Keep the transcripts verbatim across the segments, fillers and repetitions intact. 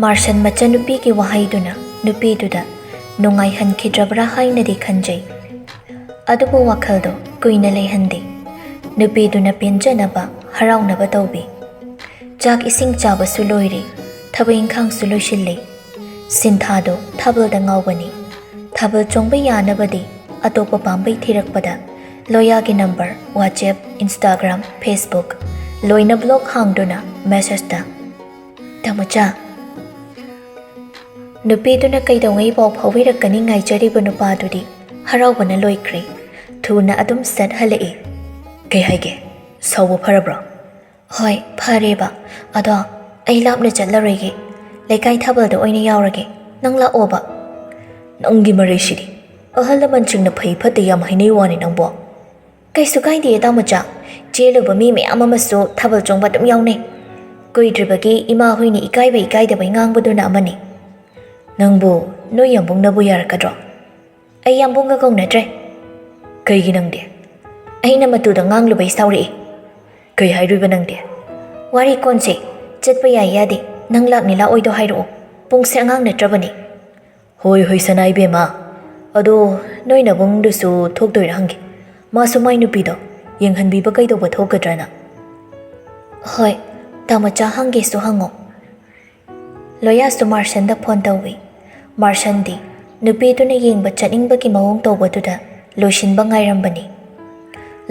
ꯃꯥꯔꯁꯟ ꯃꯆꯟꯅꯨꯄꯤꯒꯤ ꯋꯥꯍꯩꯗꯨꯅ ꯅꯨꯄꯤꯗꯨꯗ ꯅꯨꯡꯉꯥꯏꯍꯟꯈꯤꯗ꯭ꯔꯕ꯭ꯔꯥ ꯍꯥꯏꯅꯗꯤ ꯈꯟꯖꯩ꯫ ꯑꯗꯨꯕꯨ ꯋꯥꯈꯜꯗꯣ ꯀꯨꯏꯅ ꯂꯩꯍꯟꯗꯦ꯫ ꯅꯨꯄꯤꯗꯨꯅ ꯄꯦꯟꯖꯅꯕ, ꯍꯔꯥꯎꯅꯕ ꯇꯧꯕꯤ꯫ ꯆꯥꯛ ꯏꯁꯤꯡ ꯆꯥꯕꯁꯨ ꯂꯣꯏꯔꯦ, ꯊꯕꯛ ꯏꯪꯈꯥꯡꯁꯨ ꯂꯣꯏꯁꯤꯜꯂꯦ꯫ ꯁꯤꯟꯊꯥꯗꯣ ꯊꯥꯕꯜꯗ ꯉꯥꯎꯕꯅꯤ꯫ ꯊꯥꯕꯜ ꯆꯣꯡꯕ ꯌꯥꯅꯕꯗꯤ ꯑꯇꯣꯞꯄ ꯄꯥꯝꯕꯩ ꯊꯤꯔꯛꯄꯗ ꯂꯣꯌꯥꯒꯤ ꯅꯝꯕꯔ, WhatsApp, Instagram, Facebook ꯂꯣꯏꯅ ꯕ꯭ꯂꯣꯛ ꯍꯥꯡꯗꯨꯅ ꯃꯦꯁꯦꯖꯇ, "ꯇꯥꯃꯣꯆꯥ, ꯅꯨꯄꯤꯗꯨꯅ ꯀꯩꯗꯧꯉꯩ ꯄꯥꯎ ꯐꯥꯎꯕꯤꯔꯛꯀꯅꯤ ꯉꯥꯏꯖꯔꯤꯕ ꯅꯨꯄꯥꯗꯨꯗꯤ ꯍꯔꯥꯎꯕꯅ ꯂꯣꯏꯈ꯭ꯔꯦ꯫ ꯊꯨꯅ ꯑꯗꯨꯝ ꯁꯠ ꯍꯜꯂꯛꯏ꯫" "ꯀꯩ ꯍꯥꯏꯒꯦ? ꯁꯥꯎꯕ ꯐꯔꯕ꯭ꯔꯣ?" "ꯍꯣꯏ, ꯐꯔꯦꯕ꯫ ꯑꯗꯣ ꯑꯩ ꯂꯥꯞꯅ ꯆꯠꯂꯔꯣꯏꯒꯦ꯫ ꯂꯩꯀꯥꯏ ꯊꯥꯕꯜꯗ ꯑꯣꯏꯅ ꯌꯥꯎꯔꯒꯦ꯫ ꯅꯪ ꯂꯥꯛꯑꯣꯕ꯫" "ꯅꯪꯒꯤ ꯃꯔꯩꯁꯤꯗꯤ꯫ ꯑꯍꯜ ꯂꯃꯟꯁꯤꯡꯅ ꯐꯩ ꯐꯠꯇꯦ ꯌꯥꯝ ꯍꯥꯏꯅꯩ ꯋꯥꯅꯤ ꯅꯪꯕꯣ꯫" "ꯀꯩꯁꯨ ꯀꯥꯏꯗꯦ ꯇꯥꯃꯣꯆꯥ꯫ ꯆꯦꯜꯂꯨꯕ ꯃꯤ ꯃꯌꯥꯝ ꯑꯃꯁꯨ ꯊꯥꯕꯜ ꯆꯣꯡꯕ ꯑꯗꯨꯝ ꯌꯥꯎꯅꯩ꯫ ꯀꯨꯏꯗ꯭ꯔꯤꯕꯒꯤ ꯏꯃꯥ ꯍꯣꯏꯅ ꯏꯀꯥꯏꯕ ꯏꯀꯥꯏꯗꯕꯩ ꯉꯥꯡꯕꯗꯨꯅ ꯑꯃꯅꯤ꯫" "ꯅꯪꯕꯨ ꯅꯣꯏ ꯌꯥꯝꯕꯨꯡꯅꯕꯨ ꯌꯥꯔꯛꯀꯗ꯭ꯔꯣ?" "ꯑꯩ ꯌꯥꯝꯕꯨꯡꯒ ꯀꯧꯅꯗ꯭ꯔꯦ꯫" "ꯀꯩꯒꯤ ꯅꯪꯗꯤ?" "ꯑꯩꯅ ꯃꯇꯨꯗ ꯉꯥꯡꯂꯨꯕꯩ ꯁꯥꯎꯔꯛꯏ꯫" "ꯀꯩ ꯍꯥꯏꯔꯨꯏꯕ ꯅꯪꯗꯤ?" "ꯋꯥꯔꯤ ꯀꯣꯟꯁꯦ꯫ ꯆꯠꯄ ꯌꯥꯏ ꯌꯥꯗꯦ, ꯅꯪ ꯂꯥꯛꯅꯤ ꯂꯥꯛꯑꯣꯏꯗꯣ ꯍꯥꯏꯔꯛꯑꯣ꯫ ꯄꯨꯡꯁꯦ ꯑꯉꯥꯡ ꯅꯠꯇ꯭ꯔꯕꯅꯤ꯫" "ꯍꯣꯏ ꯍꯣꯏ ꯁꯅꯥ ꯏꯕꯦꯝꯃ, ꯑꯗꯣ ꯅꯣꯏ ꯅꯕꯨꯡꯗꯨꯁꯨ ꯊꯣꯛꯇꯣꯏꯔꯥ ꯍꯪꯒꯦ꯫ ꯃꯥꯁꯨ ꯃꯥꯏ ꯅꯨꯄꯤꯗꯣ ꯌꯦꯡꯍꯟꯕꯤꯕ ꯀꯩꯗꯧꯕ ꯊꯣꯛꯀꯗ꯭ꯔꯅ?" "ꯍꯣꯏ, ꯇꯥꯃꯣꯆꯥ ꯍꯪꯒꯦꯁꯨ ꯍꯪꯉꯣ꯫" ꯂꯣꯌꯥꯁꯨ ꯃꯥꯔꯁꯟꯗ ꯐꯣꯟ ꯇꯧꯏ꯫ ꯃꯥꯔꯁꯟꯗꯤ ꯅꯨꯄꯤꯗꯨꯅ ꯌꯦꯡꯕ ꯆꯠꯅꯤꯡꯕꯒꯤ ꯃꯑꯣꯡ ꯇꯧꯕꯗꯨꯗ ꯂꯣꯏꯁꯤꯟꯕ ꯉꯥꯏꯔꯝꯕꯅꯤ꯫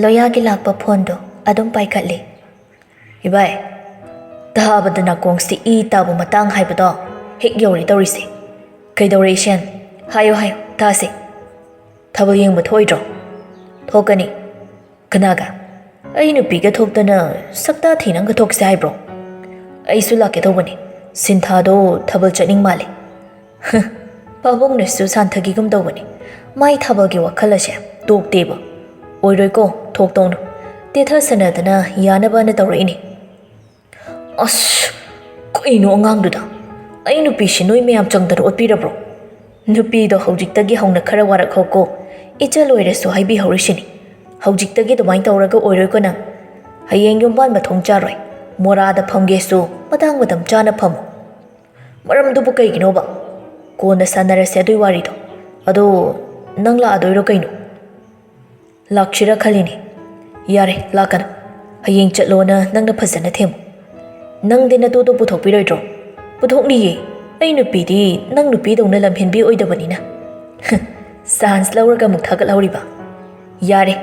ꯂꯣꯌꯥꯒꯤ ꯂꯥꯛꯄ ꯐꯣꯟꯗꯣ ꯑꯗꯨꯝ ꯄꯥꯏꯈꯠꯂꯤ꯫ "ꯏꯕꯥꯏ, ꯇꯥꯕꯗ ꯅꯥꯀꯣꯡꯁꯤ ꯏ ꯇꯥꯕ ꯃꯇꯥꯡ ꯍꯥꯏꯕꯗꯣ ꯍꯦꯛ ꯌꯧꯔꯦ ꯇꯧꯔꯤꯁꯦ꯫ ꯀꯩꯗꯧꯔꯦ ꯏꯁꯦꯟ? ꯍꯥꯏꯌꯣ ꯍꯥꯏꯌꯣ, ꯇꯥꯁꯦ꯫ ꯊꯥꯕꯜ ꯌꯦꯡꯕ ꯊꯣꯛꯑꯣꯏꯗ꯭ꯔꯣ?" "ꯊꯣꯛꯀꯅꯤ꯫" "ꯀꯅꯥꯒ?" "ꯑꯩ ꯅꯨꯄꯤꯒ ꯊꯣꯛꯇꯅ ꯁꯛꯇꯥ ꯊꯤ ꯅꯪꯒ ꯊꯣꯛꯁꯦ ꯍꯥꯏꯕ꯭ꯔꯣ?" "ꯑꯩꯁꯨ ꯂꯥꯛꯀꯦ ꯇꯧꯕꯅꯤ꯫ ꯁꯤꯟꯊꯥꯗꯣ ꯊꯥꯕꯜ ꯆꯠꯅꯤꯡ ꯃꯥꯜꯂꯦ꯫" ꯄꯥꯕꯨꯡꯅꯁꯨ ꯁꯥꯟꯊꯈꯤꯒꯨꯝ ꯇꯧꯕꯅꯤ꯫ ꯃꯥꯏ ꯊꯥꯕꯜꯒꯤ ꯋꯥꯈꯜ ꯑꯁꯦ ꯇꯣꯛꯇꯦꯕ꯫ "ꯑꯣꯏꯔꯣꯏꯀꯣ, ꯊꯣꯛꯇꯧꯅꯨ꯫ ꯇꯦꯊ ꯁꯅꯗꯅ ꯌꯥꯅꯕꯅ ꯇꯧꯔꯛꯏꯅꯤ꯫" "ꯑꯁ, ꯀꯩꯅꯣ ꯑꯉꯥꯡꯗꯨꯗ? ꯑꯩ ꯅꯨꯄꯤꯁꯤ ꯅꯣꯏ ꯃꯌꯥꯝ ꯆꯪꯗꯅ ꯑꯣꯠꯄꯤꯔꯕ꯭ꯔꯣ? ꯅꯨꯄꯤꯗꯣ ꯍꯧꯖꯤꯛꯇꯒꯤ ꯍꯧꯅ ꯈꯔ ꯋꯥꯔꯛꯍꯧꯀꯣ꯫ ꯏꯆꯜ ꯑꯣꯏꯔꯁꯨ ꯍꯥꯏꯕꯤꯍꯧꯔꯤꯁꯤꯅꯤ꯫ ꯍꯧꯖꯤꯛꯇꯒꯤ ꯑꯗꯨꯃꯥꯏꯅ ꯇꯧꯔꯒ ꯑꯣꯏꯔꯣꯏꯀꯣ ꯅꯪ꯫ ꯍꯌꯦꯡ ꯌꯨꯝꯕꯥꯟ ꯃꯊꯣꯡ ꯆꯥꯔꯣꯏ꯫ ꯃꯣꯔꯥꯗ ꯐꯝꯒꯦꯁꯨ ꯃꯇꯥꯡ ꯃꯇꯝ ꯆꯥꯅ ꯐꯝꯃꯨ꯫" ꯃꯔꯝꯗꯨꯕꯨ ꯀꯩꯒꯤꯅꯣꯕ? ꯀꯣꯟꯅ ꯁꯥꯟꯅꯔꯁꯦ ꯑꯗꯨꯏ ꯋꯥꯔꯤꯗꯣ꯫ ꯑꯗꯣ ꯅꯪ ꯂꯥꯛꯑꯗꯣꯏꯔꯣ ꯀꯩꯅꯣ? ꯂꯥꯛꯁꯤꯔꯥ ꯈꯜꯂꯤꯅꯦ꯫ ꯌꯥꯔꯦ, ꯂꯥꯛꯀꯅꯨ꯫ ꯍꯌꯦꯡ ꯆꯠꯂꯣꯅ ꯅꯪꯅ ꯐꯖꯅ ꯊꯦꯝꯃꯨ꯫ ꯅꯪꯗꯤ ꯅꯇꯨꯗꯣ ꯄꯨꯊꯣꯛꯄꯤꯔꯣꯏꯗ꯭ꯔꯣ? ꯄꯨꯊꯣꯛꯅꯤꯌꯦ꯫ ꯑꯩ ꯅꯨꯄꯤꯗꯤ ꯅꯪ ꯅꯨꯄꯤꯗꯧꯅ ꯂꯝꯍꯦꯟꯕꯤ ꯑꯣꯏꯗꯕꯅꯤꯅ꯫ ꯆꯥꯟꯁ ꯂꯧꯔꯒ ꯑꯃꯨꯛ ꯊꯥꯒꯠꯍꯧꯔꯤꯕ꯫ ꯌꯥꯔꯦ,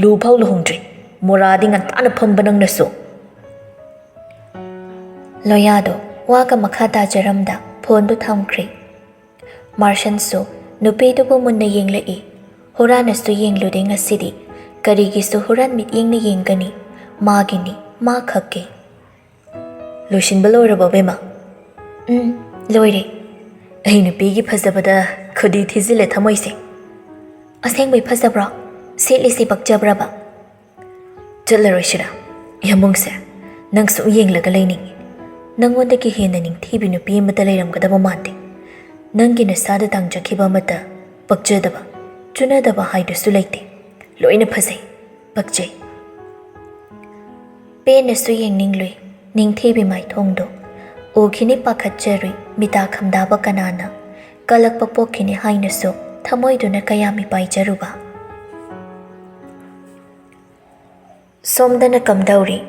ꯂꯨ ꯐꯥꯎ ꯂꯨꯍꯣꯡꯗ꯭ꯔꯤ꯫ ꯃꯣꯔꯥꯗꯤ ꯉꯟꯇꯥꯅ ꯐꯝꯕ ꯅꯪꯅꯁꯨ꯫ ꯂꯣꯌꯥꯗꯣ ꯋꯥꯒ ꯃꯈꯥ ꯇꯥꯖꯔꯝꯗ ꯐꯣꯟꯗꯨ ꯊꯝꯈ꯭ꯔꯦ꯫ ꯃꯥꯔꯁꯟꯁꯨ ꯅꯨꯄꯤꯗꯨꯕꯨ ꯃꯨꯟꯅ ꯌꯦꯡꯂꯛꯏ꯫ ꯍꯨꯔꯥꯟꯅꯁꯨ ꯌꯦꯡꯂꯨꯗꯦ ꯉꯁꯤꯗꯤ꯫ ꯀꯔꯤꯒꯤꯁꯨ ꯍꯨꯔꯥꯟ ꯃꯤꯠꯌꯦꯡꯅ ꯌꯦꯡꯒꯅꯤ? ꯃꯥꯒꯤꯅꯤ, ꯃꯥ ꯈꯛꯀꯤ꯫ ꯂꯣꯏꯁꯤꯟꯕ ꯂꯣꯏꯔꯕꯣ, ꯕꯦꯝꯃ? ꯎꯝ, ꯂꯣꯏꯔꯦ꯫ ꯑꯩ ꯅꯨꯄꯤꯒꯤ ꯐꯖꯕꯗ ꯈꯨꯗꯤ ꯊꯤꯖꯤꯜꯂꯦ ꯊꯃꯣꯏꯁꯦ꯫ ꯑꯁꯦꯡꯕꯩ ꯐꯖꯕ꯭ꯔꯣ? ꯁꯦꯠꯂꯤꯁꯦ ꯄꯛꯆꯕ꯭ꯔꯕ? ꯆꯠꯂꯔꯣꯏꯁꯤꯔꯥ? ꯌꯥꯝꯕꯨꯡꯁꯦ, ꯅꯪ ꯁꯨꯝ ꯌꯦꯡꯂꯒ ꯂꯩꯅꯤꯡꯉꯤ꯫ ꯅꯪꯉꯣꯟꯗꯒꯤ ꯍꯦꯟꯅ ꯅꯤꯡꯊꯤꯕꯤ ꯅꯨꯄꯤ ꯑꯃꯠꯇ ꯂꯩꯔꯝꯒꯗꯕ ꯃꯥꯟꯗꯦ꯫ ꯅꯪꯒꯤ ꯅꯁꯥꯗ ꯇꯥꯡꯖꯈꯤꯕ ꯑꯃꯠꯇ ꯄꯛꯆꯗꯕ, ꯆꯨꯅꯗꯕ ꯍꯥꯏꯗꯨꯁꯨ ꯂꯩꯇꯦ꯫ ꯂꯣꯏꯅ ꯐꯖꯩ, ꯄꯛꯆꯩ꯫ ꯄꯦꯟꯅꯁꯨ ꯌꯦꯡꯅꯤꯡꯂꯨꯏ ꯅꯤꯡꯊꯤꯕꯤ ꯃꯥꯏꯊꯣꯡꯗꯣ꯫ ꯎꯈꯤꯅꯤ ꯄꯥꯈꯠꯆꯔꯨꯏ ꯃꯤꯇꯥ ꯈꯝꯗꯥꯕ ꯀꯅꯥꯅ꯫ ꯀꯂꯛꯄ ꯄꯣꯛꯈꯤꯅꯤ ꯍꯥꯏꯅꯁꯨ ꯊꯃꯣꯏꯗꯨꯅ ꯀꯌꯥ ꯃꯤꯄꯥꯏꯖꯔꯨꯕ꯫ ꯁꯣꯝꯗꯅ ꯀꯝꯗꯧꯔꯤ?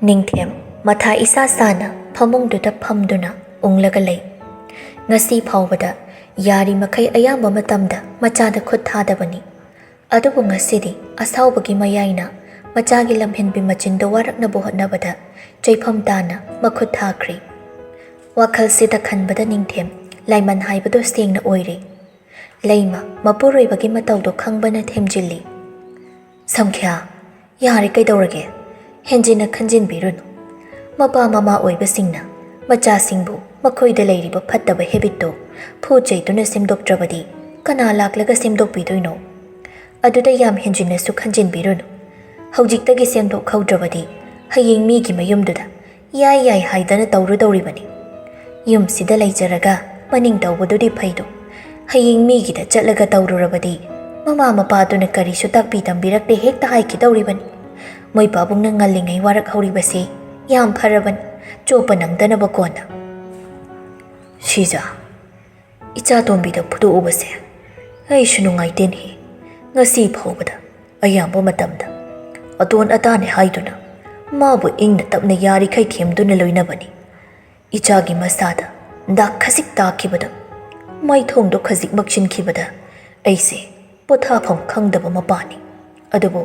ꯅꯤꯡꯊꯦꯝ ꯃꯊꯥ ꯏꯁꯥ ꯁꯥꯅ ꯐꯃꯨꯡꯗꯨꯗ ꯐꯝꯗꯨꯅ ꯎꯪꯂꯒ ꯂꯩ꯫ ꯉꯁꯤ ꯐꯥꯎꯕꯗ ꯌꯥꯔꯤꯃꯈꯩ ꯑꯌꯥꯝꯕ ꯃꯇꯝꯗ ꯃꯆꯥꯗ ꯈꯨꯠ ꯊꯥꯗꯕꯅꯤ꯫ ꯑꯗꯨꯕꯨ ꯉꯁꯤꯗꯤ ꯑꯁꯥꯎꯕꯒꯤ ꯃꯌꯥꯏꯅ ꯃꯆꯥꯒꯤ ꯂꯝꯍꯦꯟꯕꯤ ꯃꯆꯤꯟꯗꯨ ꯋꯥꯔꯛꯅꯕ ꯍꯣꯠꯅꯕꯗ ꯆꯩꯐꯝ ꯇꯥꯅ ꯃꯈꯨꯠ ꯊꯥꯈ꯭ꯔꯦ꯫ ꯋꯥꯈꯜꯁꯤꯗ ꯈꯟꯕꯗ ꯅꯤꯡꯊꯦꯝ ꯂꯥꯏꯃꯟ ꯍꯥꯏꯕꯗꯨ ꯁꯦꯡꯅ ꯑꯣꯏꯔꯦ꯫ ꯂꯩꯃ ꯃꯄꯨꯔꯣꯏꯕꯒꯤ ꯃꯇꯧꯗꯨ ꯈꯪꯕꯅ ꯊꯦꯝꯖꯤꯜꯂꯤ꯫ ꯁꯝꯈ꯭ꯌꯥ, ꯌꯥꯔꯦ, ꯀꯩꯗꯧꯔꯒꯦ? ꯍꯦꯟꯖꯤꯟꯅ ꯈꯟꯖꯤꯟꯕꯤꯔꯨꯅꯨ꯫ ꯃꯄꯥ ꯃꯃꯥ ꯑꯣꯏꯕꯁꯤꯡꯅ ꯃꯆꯥꯁꯤꯡꯕꯨ ꯃꯈꯣꯏꯗ ꯂꯩꯔꯤꯕ ꯐꯠꯇꯕ ꯍꯦꯕꯤꯠꯇꯨ ꯐꯨ ꯆꯩꯗꯨꯅ ꯁꯦꯝꯗꯣꯛꯇ꯭ꯔꯕꯗꯤ ꯀꯅꯥ ꯂꯥꯛꯂꯒ ꯁꯦꯝꯗꯣꯛꯄꯤꯗꯣꯏꯅꯣ? ꯑꯗꯨꯗ ꯌꯥꯝ ꯍꯦꯟꯖꯤꯟꯅꯁꯨ ꯈꯟꯖꯤꯟꯕꯤꯔꯨꯅꯨ꯫ ꯍꯧꯖꯤꯛꯇꯒꯤ ꯁꯦꯝꯗꯣꯛꯍꯧꯗ꯭ꯔꯕꯗꯤ ꯍꯌꯦꯡ ꯃꯤꯒꯤ ꯃꯌꯨꯝꯗꯨꯗ ꯌꯥꯏ ꯌꯥꯏ ꯍꯥꯏꯗꯅ ꯇꯧꯔꯨꯗꯧꯔꯤꯕꯅꯤ꯫ ꯌꯨꯝꯁꯤꯗ ꯂꯩꯖꯔꯒ ꯃꯅꯤꯡ ꯇꯧꯕꯗꯨꯗꯤ ꯐꯩꯗꯣ꯫ ꯍꯌꯦꯡ ꯃꯤꯒꯤꯗ ꯆꯠꯂꯒ ꯇꯧꯔꯨꯔꯕꯗꯤ ꯃꯃꯥ ꯃꯄꯥꯗꯨꯅ ꯀꯔꯤꯁꯨ ꯇꯥꯛꯄꯤ ꯇꯝꯕꯤꯔꯛꯇꯦ ꯍꯦꯛꯇ ꯍꯥꯏꯈꯤꯗꯧꯔꯤꯕꯅꯤ꯫ ꯃꯣꯏ ꯄꯥꯕꯨꯡꯅ ꯉꯜꯂꯤꯉꯩ ꯋꯥꯔꯛꯍꯧꯔꯤꯕꯁꯤ ꯌꯥꯝ ꯐꯔꯕꯅꯤ, ꯆꯣꯞꯄ ꯅꯪꯗꯅꯕ ꯀꯣꯟꯅ꯫ "ꯏꯆꯥ, ꯏꯆꯥ ꯇꯣꯝꯕꯤꯗ ꯐꯨꯗꯣꯛꯎꯕꯁꯦ ꯑꯩꯁꯨ ꯅꯨꯡꯉꯥꯏꯇꯦꯅꯦ꯫ ꯉꯁꯤ ꯐꯥꯎꯕꯗ ꯑꯌꯥꯝꯕ ꯃꯇꯝꯗ ꯑꯇꯣꯟ ꯑꯇꯥꯅꯦ ꯍꯥꯏꯗꯨꯅ ꯃꯥꯕꯨ ꯏꯪꯅ ꯇꯞꯅ ꯌꯥꯔꯤꯈꯩ ꯊꯦꯝꯗꯨꯅ ꯂꯣꯏꯅꯕꯅꯤ꯫ ꯏꯆꯥꯒꯤ ꯃꯁꯥꯗ ꯗꯥꯛ ꯈꯖꯤꯛ ꯇꯥꯈꯤꯕꯗ, ꯃꯥꯏꯊꯣꯡꯗꯣ ꯈꯖꯤꯛ ꯃꯛꯁꯤꯟꯈꯤꯕꯗ ꯑꯩꯁꯦ ꯄꯣꯊꯥꯐꯝ ꯈꯪꯗꯕ ꯃꯄꯥꯅꯤ꯫ ꯑꯗꯨꯕꯨ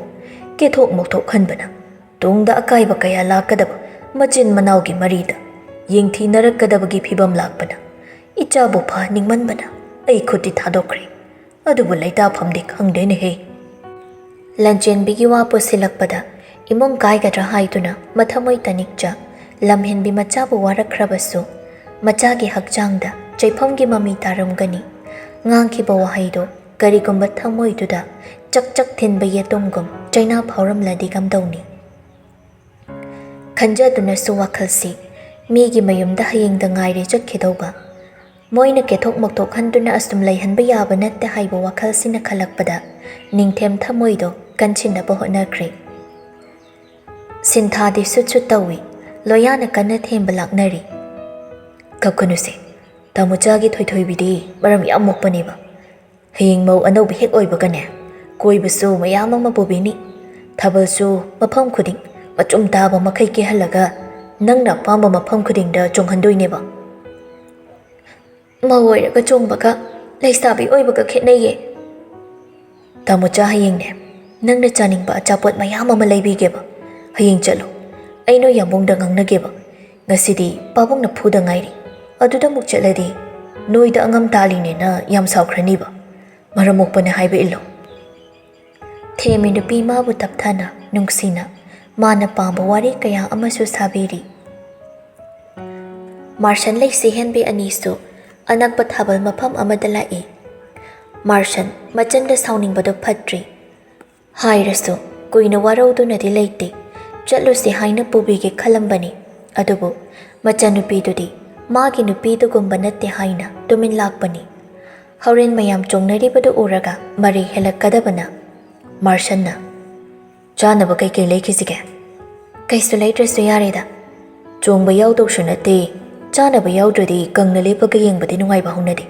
ꯀꯦꯊꯣꯛ ꯃꯧꯊꯣꯛꯍꯟꯕꯅ ꯇꯨꯡꯗ ꯑꯀꯥꯏꯕ ꯀꯌꯥ ꯂꯥꯛꯀꯗꯕ ꯃꯆꯤꯟ ꯃꯅꯥꯎꯒꯤ ꯃꯔꯤꯗ ꯌꯦꯡꯊꯤꯅꯔꯛꯀꯗꯕꯒꯤ ꯐꯤꯕꯝ ꯂꯥꯛꯄꯅ ꯏꯆꯥꯕꯨ ꯐꯍꯟꯅꯤꯡꯃꯟꯕꯅ ꯑꯩ ꯈꯨꯠꯇꯤ ꯊꯥꯗꯣꯛꯈ꯭ꯔꯦ꯫ ꯑꯗꯨꯕꯨ ꯂꯩꯇꯥꯐꯝꯗꯤ ꯈꯪꯗꯦꯅꯦꯍꯦ꯫" ꯂꯟꯆꯦꯟꯕꯤꯒꯤ ꯋꯥ ꯄꯨꯁꯤꯜꯂꯛꯄꯗ ꯏꯃꯨꯡ ꯀꯥꯏꯒꯗ꯭ꯔꯥ ꯍꯥꯏꯗꯨꯅ ꯃꯊꯃꯣꯏ ꯇꯅꯤꯛꯆ ꯂꯝꯍꯦꯟꯕꯤ ꯃꯆꯥꯕꯨ ꯋꯥꯔꯛꯈ꯭ꯔꯕꯁꯨ, ꯃꯆꯥꯒꯤ ꯍꯛꯆꯥꯡꯗ ꯆꯩꯐꯝꯒꯤ ꯃꯃꯤ ꯇꯥꯔꯝꯒꯅꯤ꯫ ꯉꯥꯡꯈꯤꯕ ꯋꯥꯍꯩꯗꯨ ꯀꯔꯤꯒꯨꯝꯕ ꯊꯃꯣꯏꯗꯨꯗ ꯆꯛ ꯆꯛ ꯊꯤꯟꯕ ꯌꯦꯇꯨꯝꯒꯨꯝ ꯆꯩꯅꯥ ꯐꯥꯎꯔꯝꯂꯗꯤ ꯀꯝꯗꯧꯅꯤ? ꯈꯟꯖꯗꯨꯅꯁꯨ ꯋꯥꯈꯜꯁꯤ ꯃꯤꯒꯤ ꯃꯌꯨꯝꯗ ꯍꯌꯦꯡꯗ ꯉꯥꯏꯔꯦ ꯆꯠꯈꯤꯗꯧꯕ꯫ ꯃꯣꯏꯅ ꯀꯦꯊꯣꯛ ꯃꯧꯊꯣꯛꯍꯟꯗꯨꯅ ꯑꯁꯨꯝ ꯂꯩꯍꯟꯕ ꯌꯥꯕ ꯅꯠꯇꯦ ꯍꯥꯏꯕ ꯋꯥꯈꯜꯁꯤꯅ ꯈꯜꯂꯛꯄꯗ ꯅꯤꯡꯊꯦꯝ ꯊꯃꯣꯏꯗꯣ ꯀꯟꯁꯤꯟꯅꯕ ꯍꯣꯠꯅꯈ꯭ꯔꯦ꯫ ꯁꯤꯟꯊꯥꯗꯤ ꯁꯨꯠ ꯁꯨꯠ ꯇꯧꯏ꯫ ꯂꯣꯌꯥꯅ ꯀꯟꯅ ꯊꯦꯝꯕ ꯂꯥꯛꯅꯔꯤ꯫ "ꯀꯞꯀꯅꯨꯁꯦ, ꯇꯥꯃꯣꯆꯥꯒꯤ ꯊꯣꯏꯊꯣꯏꯕꯤꯗꯤ ꯃꯔꯝ ꯌꯥꯝ ꯃꯣꯛꯄꯅꯦꯕ꯫ ꯍꯌꯦꯡ ꯃꯧ ꯑꯅꯧꯕ ꯍꯦꯛ ꯑꯣꯏꯕꯒꯅꯦ, ꯀꯣꯏꯕꯁꯨ ꯃꯌꯥꯝ ꯑꯃ ꯄꯨꯕꯤꯅꯤ꯫ ꯊꯥꯕꯜꯁꯨ ꯃꯐꯝ ꯈꯨꯗꯤꯡ ꯃꯆꯨꯝ ꯇꯥꯕ ꯃꯈꯩ ꯀꯦꯍꯜꯂꯒ ꯅꯪꯅ ꯑꯄꯥꯝꯕ ꯃꯐꯝ ꯈꯨꯗꯤꯡꯗ ꯆꯣꯡꯍꯟꯗꯣꯏꯅꯦꯕ꯫" "ꯃꯧ ꯑꯣꯏꯔꯒ ꯆꯣꯡꯕꯒ ꯂꯩꯁꯥꯕꯤ ꯑꯣꯏꯕꯒ ꯈꯦꯠꯅꯩꯌꯦ꯫" "ꯇꯥꯃꯣꯆꯥ, ꯍꯌꯦꯡꯅꯦ ꯅꯪꯅ ꯆꯥꯅꯤꯡꯕ ꯑꯆꯥꯄꯣꯠ ꯃꯌꯥꯝ ꯑꯃ ꯂꯩꯕꯤꯒꯦꯕ꯫ ꯍꯌꯦꯡ ꯆꯠꯂꯣ, ꯑꯩ ꯅꯣꯏ ꯌꯥꯝꯕꯨꯡꯗ ꯉꯥꯡꯅꯒꯦꯕ꯫ ꯉꯁꯤꯗꯤ ꯄꯥꯕꯨꯡꯅ ꯐꯨꯗ ꯉꯥꯏꯔꯤ꯫ ꯑꯗꯨꯗ ꯑꯃꯨꯛ ꯆꯠꯂꯗꯤ ꯅꯣꯏꯗ ꯑꯉꯝ ꯇꯥꯜꯂꯤꯅꯦꯅ ꯌꯥꯝ ꯁꯥꯎꯈ꯭ꯔꯅꯤꯕ꯫ ꯃꯔꯝ ꯃꯣꯛꯄꯅꯦ ꯍꯥꯏꯕ ꯏꯜꯂꯣ꯫" ꯊꯦꯝꯃꯤ ꯅꯨꯄꯤ ꯃꯥꯕꯨ ꯇꯞꯊꯅ, ꯅꯨꯡꯁꯤꯅ, ꯃꯥꯅ ꯄꯥꯝꯕ ꯋꯥꯔꯤ ꯀꯌꯥ ꯑꯃꯁꯨ ꯁꯥꯕꯤꯔꯤ꯫ ꯃꯥꯔꯁꯟ ꯂꯩꯁꯤ ꯍꯦꯟꯕꯤ ꯑꯅꯤꯁꯨ ꯑꯅꯛꯄ ꯊꯥꯕꯜ ꯃꯐꯝ ꯑꯃꯗ ꯂꯥꯛꯏ꯫ ꯃꯥꯔꯁꯟ ꯃꯆꯟꯗ ꯁꯥꯎꯅꯤꯡꯕꯗꯨ ꯐꯠꯇ꯭ꯔꯤ꯫ ꯍꯥꯏꯔꯁꯨ ꯀꯨꯏꯅ ꯋꯥꯔꯧꯗꯨꯅꯗꯤ ꯂꯩꯇꯦ꯫ ꯆꯠꯂꯨꯁꯤ ꯍꯥꯏꯅ ꯄꯨꯕꯤꯒꯦ ꯈꯜꯂꯝꯕꯅꯤ꯫ ꯑꯗꯨꯕꯨ ꯃꯆꯟꯅꯨꯄꯤꯗꯨꯗꯤ ꯃꯥꯒꯤ ꯅꯨꯄꯤꯗꯨꯒꯨꯝꯕ ꯅꯠꯇꯦ ꯍꯥꯏꯅ ꯇꯨꯃꯤꯟ ꯂꯥꯛꯄꯅꯤ꯫ ꯍꯣꯔꯦꯟ ꯃꯌꯥꯝ ꯆꯣꯡꯅꯔꯤꯕꯗꯨ ꯎꯔꯒ ꯃꯔꯩ ꯍꯦꯜꯂꯛꯀꯗꯕꯅ ꯃꯥꯔꯁꯟꯅ, "ꯆꯥꯅꯕ ꯀꯩꯀꯩ ꯂꯩꯈꯤꯁꯤꯒꯦ?" "ꯀꯩꯁꯨ ꯂꯩꯇ꯭ꯔꯁꯨ ꯌꯥꯔꯦꯗ꯫ ꯆꯣꯡꯕ ꯌꯥꯎꯗꯧꯁꯨ ꯅꯠꯇꯦ, ꯆꯥꯅꯕ ꯌꯥꯎꯗ꯭ꯔꯗꯤ ꯀꯪꯅ ꯂꯦꯞꯄꯒ ꯌꯦꯡꯕꯗꯤ ꯅꯨꯡꯉꯥꯏꯕ ꯍꯧꯅꯗꯦ꯫